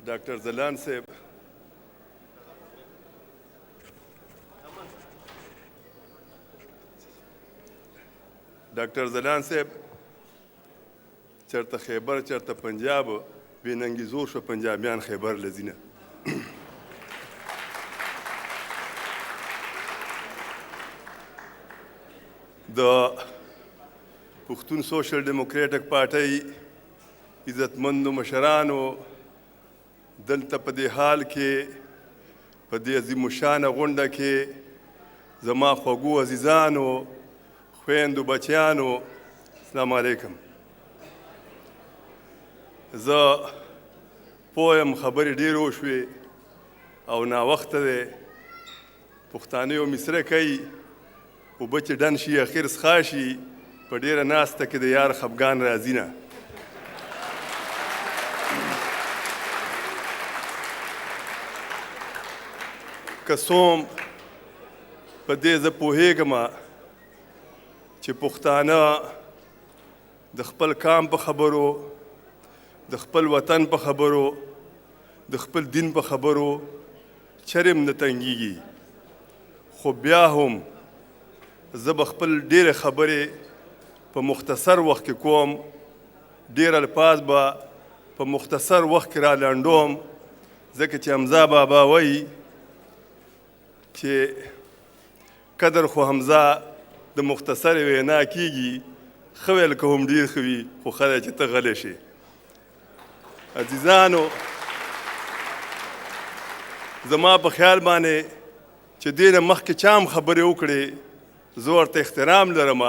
ډاکټر ځلاند صاحب، ډاکټر ځلاند صاحب چرته خیبر چرته پنجاب، بې ننګي زور شو پنجابیان خیبر لځینه. د پښتون سوشل ډیموکراټک پارټۍ عزتمندو مشرانو، دلته په دې حال کې په دې عظیم الشانه غونډه کې زما خوږو عزیزانو، خویندو، بچیانو، السلام علیکم. زه پوه یم خبرې ډېرې وشوې او ناوخته دی. پښتانه یو مصره کوي، اوبه چې ډن شي اخر څښا شي، په ډېره ناسته کې د یار خفګان راځي نه. که څوم په دې زه پوهېږم چې پښتانه د خپل کام په خبرو، د خپل وطن په خبرو، د خپل دین په خبرو چرې هم نه تنګېږي، خو بیا هم زه به خپل ډېرې خبرې په مختصر وخت کې کوم، ډېر الفاظ به په مختصر وخت کې را لنډوم، ځکه چې حمزه بابا وایي چې قدر خو حمزه د مختصرې وینا کیږي، ښه ویل که هم ډېر ښه وي، خو ښه دی چې ته غلی شې. عزیزانو، زما په خیال باندې چې دې نه مخکې چا هم خبرې وکړې، زه ورته احترام لرم،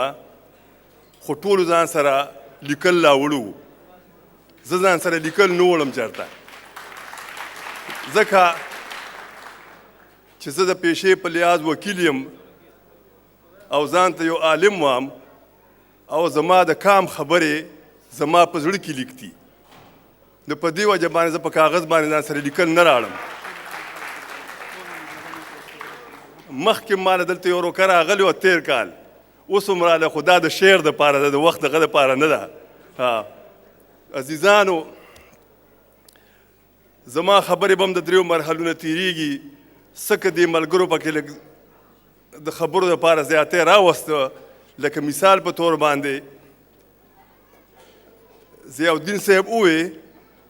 خو ټولو ځان سره لیکل راوړو، زه ځان سره لیکل نه وړم چېرته، ځکه چې زه د پیشې په لحاظ وکیل یم او ځان ته یو عالم وام، او زما د کام خبرې زما په زړه کې لیکتي، نو په دې وجه باندې زه په کاغذ باندې ځان سره لیکل نه راړم. مخکې ما له دلته یو روکه راغلی وه تېر کال، اوس هم راغله، خو دا د شعر دپاره ده، د وخت دغه دپاره نه ده. عزیزانو، زما خبرې به هم د دریو مرحلو نه تېرېږي. څه که دې ملګرو پکې لږ د خبرو دپاره زیاتی راوسته، لکه مثال په تور باندې ضیاءالدین صاحب ووی،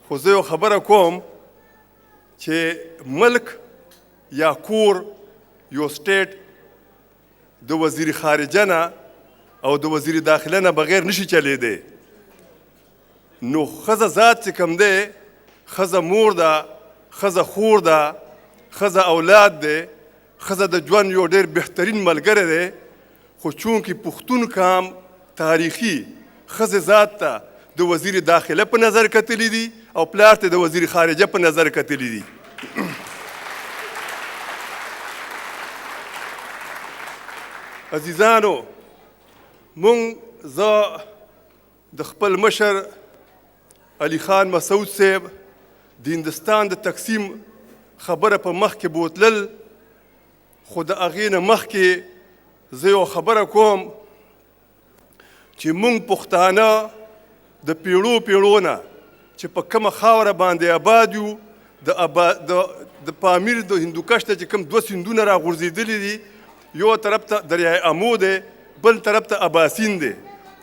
خو زه یو خبره کوم چې ملک یا کور یو سټیټ د وزیر خارجه نه او د وزیر داخله نه بغیر نشي چلیدی. نو ښځه ذات چې کوم دی، ښځه مور ده، ښځه خور ده، ښځه اولاد دی، ښځه د ژوند یو ډېر بهترین ملګری دی. خو چونکې پښتون کام تاریخي ښځې ذات ته د وزیر داخله په نظر کتلی دي او پلار ته د وزیر خارجه په نظر کتلی دي. عزیزانو، مونږ زه د خپل مشر علي خان مسعود صاحب د هندوستان د تقسیم خبره په مخ کې بوتلل، خو د هغې نه مخکې زه یو خبره کوم چې مونږ پښتانه د پیړو پیړو نه چې په کومه خاوره باندې آباد یو، د پامیر د هندوکش ته چې کوم دوه سیندونه راغورځېدلي دي، یو طرف ته دریای امو دی، بل طرف ته اباسین دی.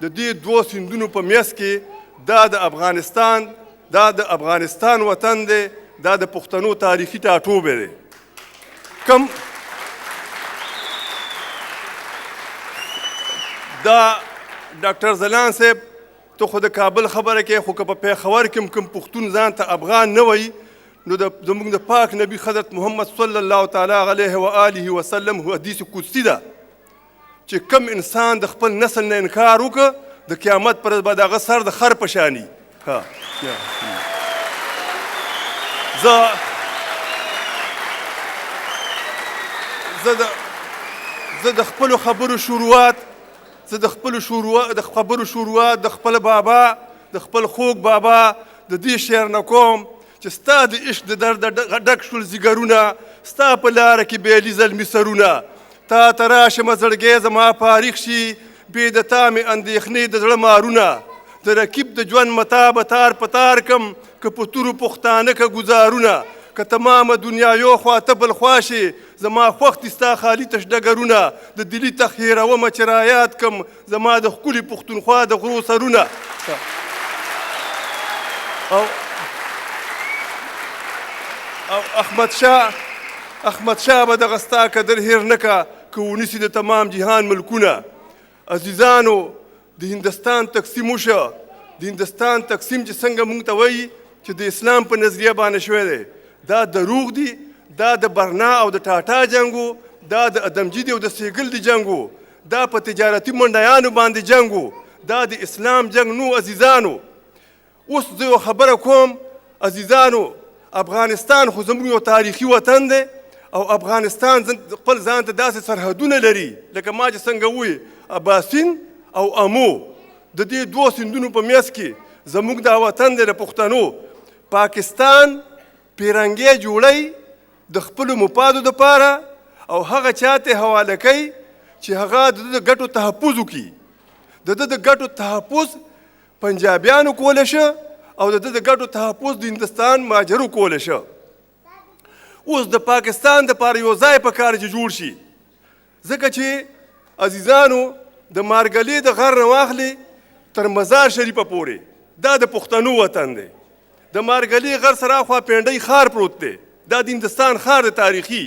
د دې دوو سیندونو په میاس کې دا د افغانستان وطن دی، دا د پښتنو تاریخي ټاټوبی دی. کم دا ډاکټر ځلاند صاحب ته خو د کابل خبره کوې، خو که په پېښور کې هم کوم پښتون ځان ته افغان نه وایي، نو زموږ د پاک نبی حضرت محمد صلی الله تعالی علیه و آله وسلم حدیث قدسي ده چې کم انسان د خپل نسل نه انکار وکړ، د قیامت پر ورځ به د هغه سر د خر په شان وي. زه د خپلو خبرو شروعات، زه د خپلو شروعات، د خبرو شروعات د خپل بابا، د خپل خوږ بابا د دې شعر نه کوم چې ستا د عشق د درد ډک شول ځیګرونه، ستا په لاره کې بیلي زلمي سرونه، تا ته راشمه زړګی زما فارغ شي، بې د تا مې اندېښنې د زړه مارونه، د رقیب د ژوند متا به تار په تار کم، که په تورو پښتانه که ګزارونه، که تمامه دنیا یو خوا ته بل خوا شي، زما خوښ دي ستا خالي تش ډګرونه. د دلي تخت هېرومه چې رایاد کم زما د ښکلي پښتونخوا د غرو سرونه. او او احمد شاه به دغه ستا قدر هېر نه کا که ونیسي د تمام جهان ملکونه. عزیزانو، د هندستان تقسیم وشو. د هندستان تقسیم چې څنګه مونږ ته وایي چې د اسلام په نظریه باندې شوی دی، دا دروغ دي. دا د برنا او د ټاټا جنګ و، دا د ادمجي دی او د سیګل دی جنګ و، دا په تجارتي منډیانو باندې جنګ و، دا د اسلام جنګ نو. عزیزانو، اوس زه یو خبره کوم. عزیزانو، افغانستان خو زموږ یو تاریخي وطن دی او افغانستان خپل ځان ته داسې سرحدونه لري لکه ما چې څنګه ووایي اباسین او امو، د دې دوو سیندونو په منځ کې زموږ دا وطن دی د پښتنو. پاکستان پیرنګی جوړی د خپلو مفادو دپاره او هغه چاته حواله کوي چې هغه د ده د ګټو تحفظ وکړي. د ده د ګټو تحفظ پنجابیانو کولی شه او د ده د ګټو تحفظ د هندوستان مهاجرو کولی شه. اوس د پاکستان دپاره یو ځای په کار چې جوړ شي، ځکه چې عزیزانو د مارګلې د غر نه واخلې تر مزار شریفه پورې دا د پښتنو وطن دی. د مارګلې غر سره اخوا پینډۍ ښار پروت دی، دا د هندوستان ښار دی تاریخي.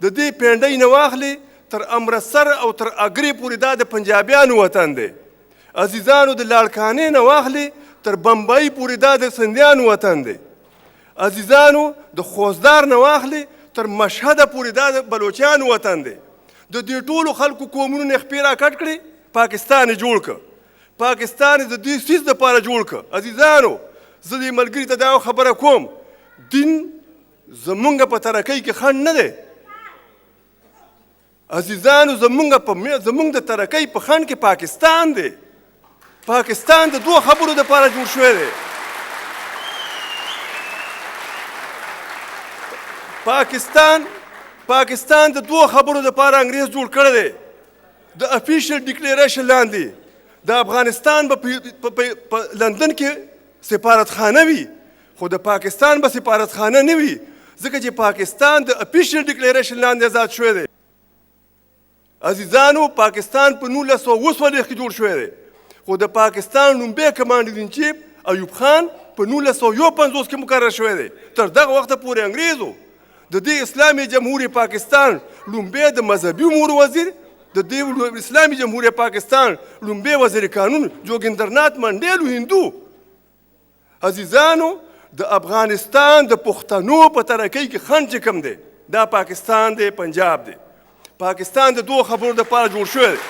د دې پینډۍ نه واخلې تر امرتسر او تر اګرې پورې دا د پنجابیانو وطن دی. عزیزانو، د لاړکانې نه واخلې تر بمبئی پورې دا د سندیانو وطن دی. عزیزانو، د خوزدار نه واخلې تر مشهده پورې دا د بلوچانو وطن دی. د دې ټولو خلکو قومونو نه خپې راکټ کړې، پاکستان یې جوړ کړ. پاکستان یې د دې څیز دپاره جوړ کړ. عزیزانو، زه دې ملګري ته دا خبره کوم، دین زمونږ په ترقۍ کې خنډ نه دی. عزیزانو، زمونږ د ترقۍ په خنډ کې پاکستان دی. پاکستان د دوو خبرو دپاره جوړ شوی دی. پاکستان د دوو خبرو دپاره انګریز جوړ کړی دی. د افیشل ډیکلیریشن لاندې د افغانستان به په لندن کې سفارتخانه وي، خو د پاکستان به سفارتخانه نه وي، ځکه چې پاکستان د افیشل ډیکلیریشن لاندې آزاد شوی دی. عزیزانو، پاکستان په 1947 کې جوړ شوی دی، خو د پاکستان لومړی کمانډر ان چیف ایوب خان په 1951 کې مقرر شوی دی. تر دغه وخته پورې انګریز و. د دې اسلامي جمهوري پاکستان لومړی د مذهبي امورو وزیر، د دې اسلامي جمهوري پاکستان لومړی وزیر قانون جوګندرنات منډیل هندو. عزیزانو، د افغانستان د پښتنو په ترقۍ کې خنډ چې کوم دی، دا پاکستان دی، پنجاب دی. پاکستان د دوو خبرو دپاره جوړ شوی دی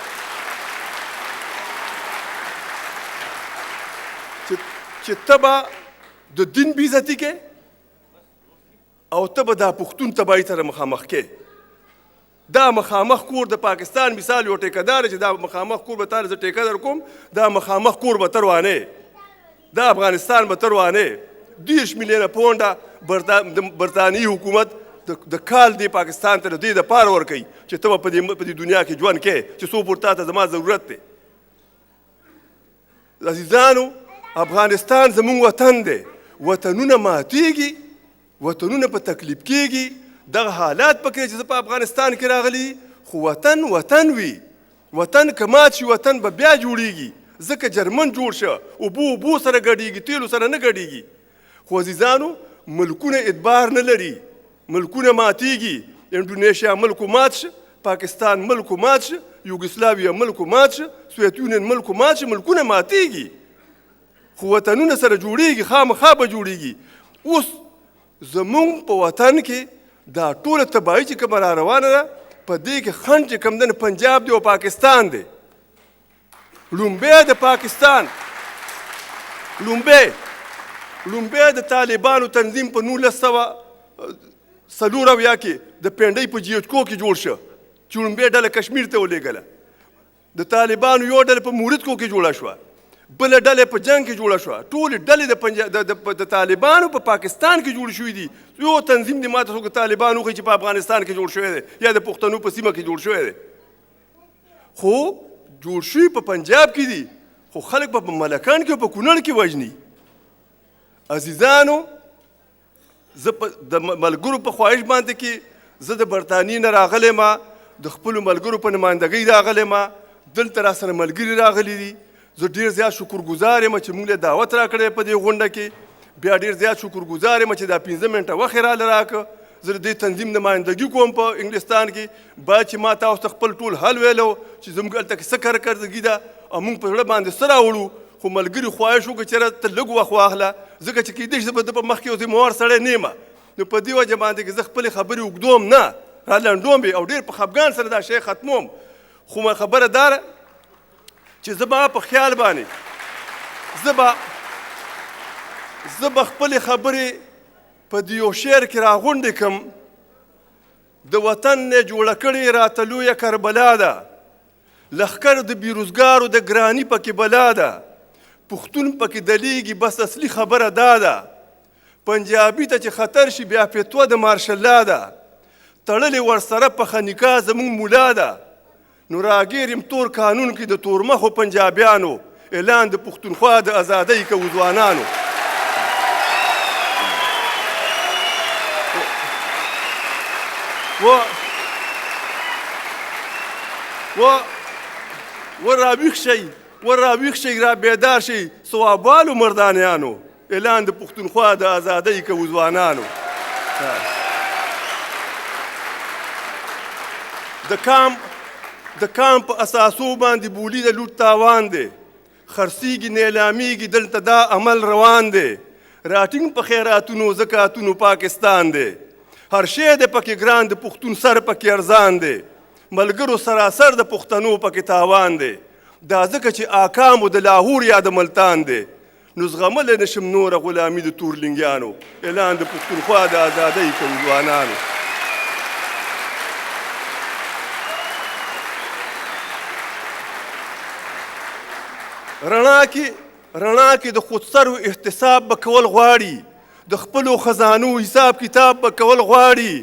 چې ته به د دین بېعزتي کې او ته به دا پښتون تباهي سره مخامخ کې. دا مخامخ کور د پاکستان مثال یو ټیکهدار چې دا مخامخ کور به تا له زه ټیکه در کوم، دا مخامخ کور به ته روانې، دا افغانستان به ته روانې. 30 میلیونه پونډه د برتانیې حکومت د کال دې پاکستان ته د دې دپاره ورکوي چې ته به په دې دنیا کې ژوند کې چې څو پورې تا ته زما ضرورت دی. عزیزانو، افغانستان زموږ وطن دی. وطنونه ماتیږي، وطنونه په تکلیف کیږي. دغه حالات پکې چې په افغانستان کې راغلي، خو وطن وطن وي. وطن که مات شي وطن به بیا جوړیږي، ځکه جرمن جوړ شه، اوبو اوبو سره ګډیږي، تیلو سره نه ګډیږي. خو عزیزانو، ملکونه اعتبار نه لري، ملکونه ماتیږي. انډونیشیا ملک مات شه، پاکستان ملک مات شه، یوګسلاویا ملک مات شه، سویت یونین ملک مات شه، ملکونه ماتیږي، خو وطنونه سره جوړیږي، خامخا به جوړیږي. اوس زمونږ په وطن کې دا ټوله تباهي چې کومه را روانه ده، په دې کې خنډ چې کوم دی نو پنجاب دی او پاکستان دی. لومبی د پاکستان، لومبی د طالبانو تنظیم په 1974 کې د پینډۍ په جی ایچ کو کې جوړ شو، چې لومبی ډله کشمیر ته ولېږله. د طالبانو یو ډله په مورد کو کې جوړه شوه، بله ډله په جنګ کې جوړه شوه. ټولې ډلې د طالبانو په پاکستان کې جوړ شوي دي. یو تنظیم دی ما ته څوک طالبان وښیي چې په افغانستان کې جوړ شوی دی یا د پښتنو په سیمه کې جوړ شوی دی، خو جوړ شوي په پنجاب کې دي، خو خلک به په ملکان کې او په کونړ کې وژني. عزیزانو، زه د ملګرو په خواهش باندې کې زه د برتانیې نه راغلی ما، د خپلو ملګرو په نمایندګۍ راغلی ما، دلته را سره ملګري راغلي دي. زه ډېر زیات شکرګزار یم چې موږ له دعوت راکړی په دې غونډه کې. بیا ډېر زیات شکرګزار یم چې دا 5 منټه وخت یې راله راکړ. زه د دې تنظیم نمایندګي کوم په انګلستان کې. باید چې ما تاسو ته خپل ټول حل ویلو چې زموږ هلته کې څه کارکردګي ده او موږ په زړه باندې څه راوړو، خو ملګري خواهش وکړ چې ته لږ وخت واخله، ځکه چې کېدای شي زه به د په مخ کې یو ذمهوار سړی نه یم. نو په دې وجه باندې که زه خپلې خبرې اوږدوم نه، را لنډوم یې او ډېر په خفګان سره دا شی ختموم. خو ما خبره دا ده چې زما په خیال باندې زه به خپلې خبرې په دې یو شعر کې راغونډې کړم. د وطن نه جوړه کړې راته لویه کربلا ده، لښکر د بیروزګارو د ګراني پکې بلا ده، پښتون پکې دلیږي بس اصلي خبره دا ده، پنجابي ته چې خطر شي بیا فتوا د مارشال لا ده، تړلې ورسره پخه نکاح زموږ مولا ده، نو راګیر یم تور قانون کې د تورمخو پنجابیانو، اعلان د پښتونخوا د ازادۍ کوو ځوانانو. و و و راویښ شئ، و راویښ شئ، را بیدار شئ ثوابوالو مردانیانو، اعلان د پښتونخوا د ازادۍ کوو ځوانانو. د کام په اساسو باندې بولي د لوټ تاوان دی، خرڅېږي نیلامیږي دلته دا عمل روان دی، راټینګ په خیراتونو زکاتونو پاکستان دی، هر شی دی پکې ګران د پښتون سر پکې ارزان دی، ملګرو سراسر د پښتنو پکې تاوان دی، دا ځکه چې آکامو د لاهور یا د ملتان دی، نو زغملی نه شم نوره غلامي د تورلینګیانو، اعلان د پښتونخوا د ازادۍ کوو ځوانانو. رڼا کې د خودسرو احتساب به کول غواړي، د خپلو خزانو حساب کتاب به کول غواړي،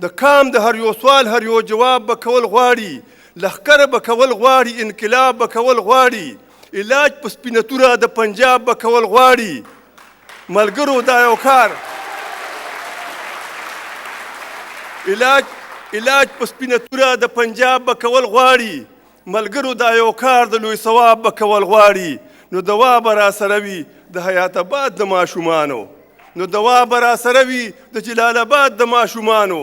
د کام د هر یو سوال هر یو جواب به کول غواړي، لښکر به کول غواړي، انقلاب به کول غواړي، علاج په سپینه توره د پنجاب به کول غواړي. ملګرو دا یو کار، علاج په سپینه توره د پنجاب به کول غواړي، ملګرو دا یو کار د لوی ثواب به کول غواړي، نو دوا به را سره وي د حیات آباد د ماشومانو، نو دوا به را سره وي د جلال آباد د ماشومانو،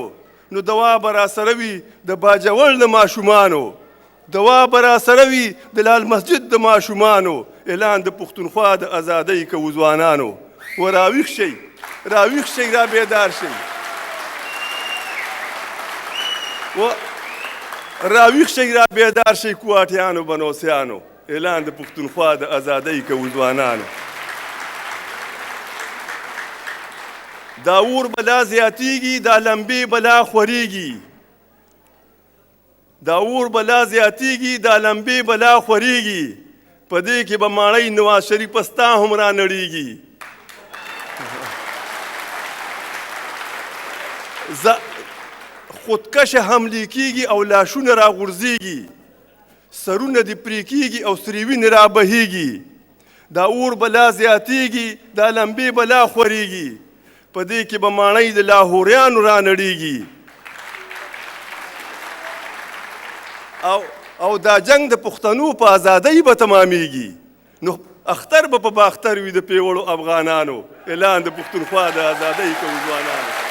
نو دوا به را سره وي د باجوړ د ماشومانو، دوا به را سره وي د لال مسجد د ماشومانو، اعلان د پښتونخوا د ازادۍ کوو ځوانانو. و راویښ شئ، راویښ شئ، را بیدار شئ، و راویښ شئ، را بیدار شئ کوواټیانو بنوسیانو، اعلان د پښتونخوا د ازادۍ کوو ځوانانو. دا اور به لا زیاتیږي، دا لمبې به لا خورېږي، دا اور به لا زیاتیږي، دا لمبې به لا خورېږي، په دې کې به ماڼۍ نواز شریف ستا هم را نړېږي. خودکشه حملې کېږي او لاشونه راغورځېږي، سرونه دې پرې کېږي او سرې وینې را بهېږي، دا اور به لا زیاتېږي، دا لمبې به لا خورېږي، په دې کې به ماڼۍ د لاهوریانو را نړېږي. او دا جنګ د پښتنو په ازادۍ به تمامېږي، نو اختر به په باختر وي د پیوړو افغانانو، اعلان د پښتونخوا د ازادۍ کوو ځوانانو.